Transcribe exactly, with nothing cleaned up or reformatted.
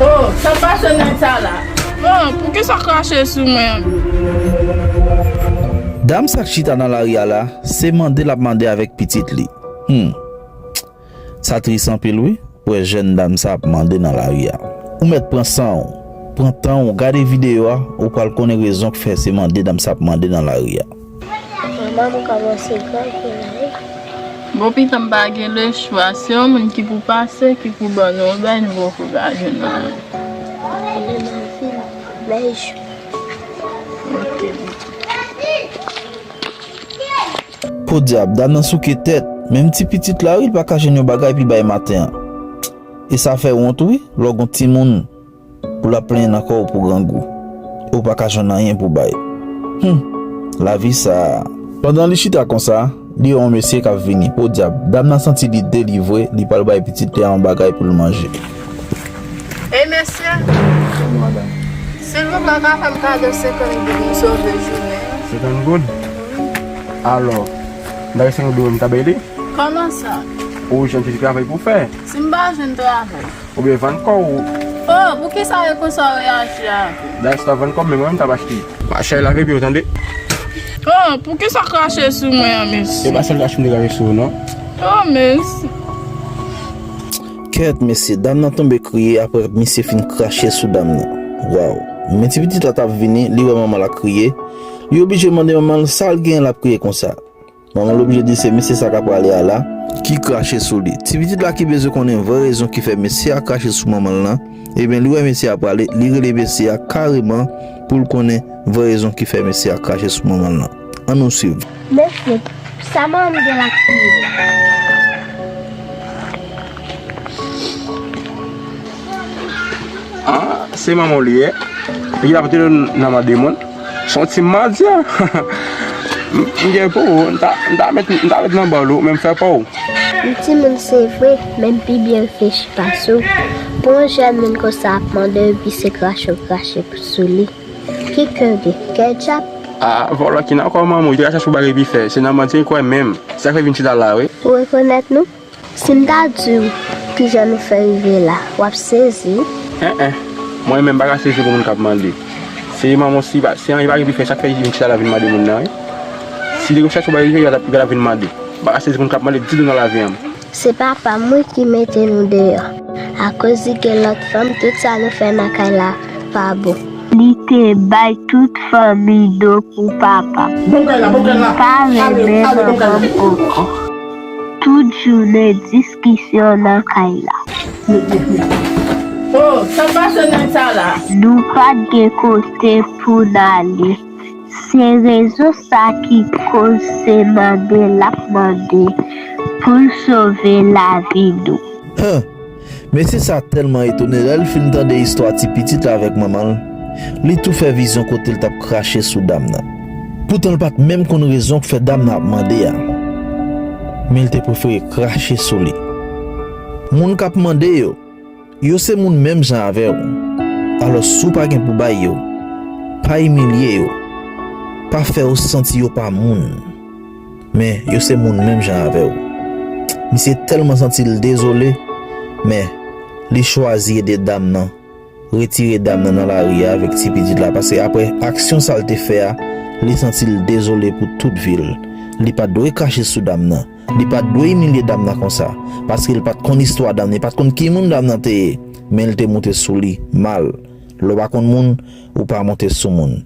Oh, sa pase nèg sa la? Oh, poukisa w krache sou mwen? Dam sa k chita nan lari a la, se mande l ap mande avèk pitit li. Hmm. Sa tris anpil wi, pou wè jèn dam sa ap mande nan lari a. Ou mèt pran san w, pran tan w, gade videyo a, ou pral konnen rezon k fè se mande dam sa ap mande nan lari a. Manman, m kòmanse grangou la wi. Bon, pitit, m pa gen lechwa. Se yon moun ki pou pase, ki pou ban nou yon bagay, nou poko ka jwenn anyen. Konnen m ap vin, men jou. Ok. Podyab, dam nan souke tèt. Menm ti pitit la, wi, li pa ka jwenn yon bagay pou l bay maten an. E sa fè wont, wi, lè w gon timoun pou l ap plenyen nan kò w pou grangou. E w pa ka jwenn anyen pou bay. Hum, lavi sa a. Pandan li chita konsa, li wè yon mesye k ap vini. Podyab, dam nan santi li delivre, li pral bay pitit li a yon bagay pou l manje. Ey, mesye! Wi, madanm. Silvouplè, w ka fè m kado senkant goud, m sove jounen an. Senkant goud? Alò, m ta gen senkant goud, m ta bay li? Kòman sa? Ou jwenn ti travay pou w fè. Si m pa jwenn travay? Oubyen vann kò w. Oh, poukisa e konsa w reyaji avè m? Dayè, si w ta vann kò m, men mwen menm m t ap achte. Mache lave pye w, tande? Oh, poukisa w krache sou mwen an, mesye? E pa sèl krache m te krache sou ou, non. Oh, mesye. Kèt, mesye, dam nan tonbe kriye apre misye fin krache sou dam nan. Waw. Men ti pitit la t ap vini, li wè manman l ap kriye. Li oblije mande manman l sa l genyen l ap kriye konsa. Manman l oblije di se mesye sa k ap prale a la ki krache sou li. Ti pitit la ki bezwen konnen vrè rezon ki fè mesye a krache sou manman l lan, ebyen, li wè mesye a prale, li rele mesye a kareman pou l konnen vrè rezon ki fè mesye a krache sou manman l lan. Ann nou swiv. Mesye, sa manman m gen la kriye? Ah, se manman w li ye? Li ap rete nan mande moun. Se yon ti madya. M, m gen pou ou, m ta, m ta met, m ta met nan bòl ou, men m fè pa w. M timoun se vre, men m pi byen reflechi pase w. Pou yon jèn moun konsa ap mande w, epi se krache w krache sou li. Ki kè w gen? Kè dyab? Ah, vòlò ki nan kò manman w, li te ka chache yon bagay pou l fè. Se nan manti l kwè menm. Se sa k fè l vin chita la, wi. Ou rekonèt nou? Si m ta di w kijan nou fè rive la, w ap sezi. En, en. Mwen menm, m pa ka sezi pou moun k ap mande. Se manman w, si pa, si anyen pa gen pou l fè, sa k fè li vin chita la vin mande moun nan, wi. Si li te konn chache yon bagay, li t ap, li t ap vin mande. M pa ka sezi moun k ap mande ditou nan lavi an. Se papa m, wi, ki mete nou deyò. Akoz li gen lòt fanm, tout sa nou fè nan kay la pa bon. Li te bay tout fanmi do pou papa m. Li pa renmen manman m ankò. Tout jounen diskisyon nan kay la. Oh, sa pase nèg sa la? Nou pa t gen kote pou n ale. Se rezon sa ki koz se mande l ap mande pou l sove lavi nou. Huh! Mesye sa tèlman etone lè l fin tande istwa ti pitit la avèk manman l, li tou fè vizyon kote l t ap krache sou dam nan. Poutan l pa t menm konn rezon k fè dam nan ap mande a, men l te prefere krache sou li. Moun k ap mande yo, yo se moun menm jan avè w. Alò, si w pa gen pou bay yo, pa imilye yo. Pa fè yo santi yo pa moun. Men, yo se moun menm jan avè w. Misye tèlman santi l dezole, men, li chwazi ede dam nan, retire dam nan nan lari a avèk ti pitit la, paske apre aksyon sa l te fè a, li santi l dezole pou tout vi l. Li pa t dwe krache sou dam nan. Li pa t dwe imilye dam nan konsa, paske l pa t konn istwa dam nan, li pa t konn ki moun dam nan te ye, men l te moute sou li mal. Lè w pa konn moun, ou pa monte sou moun.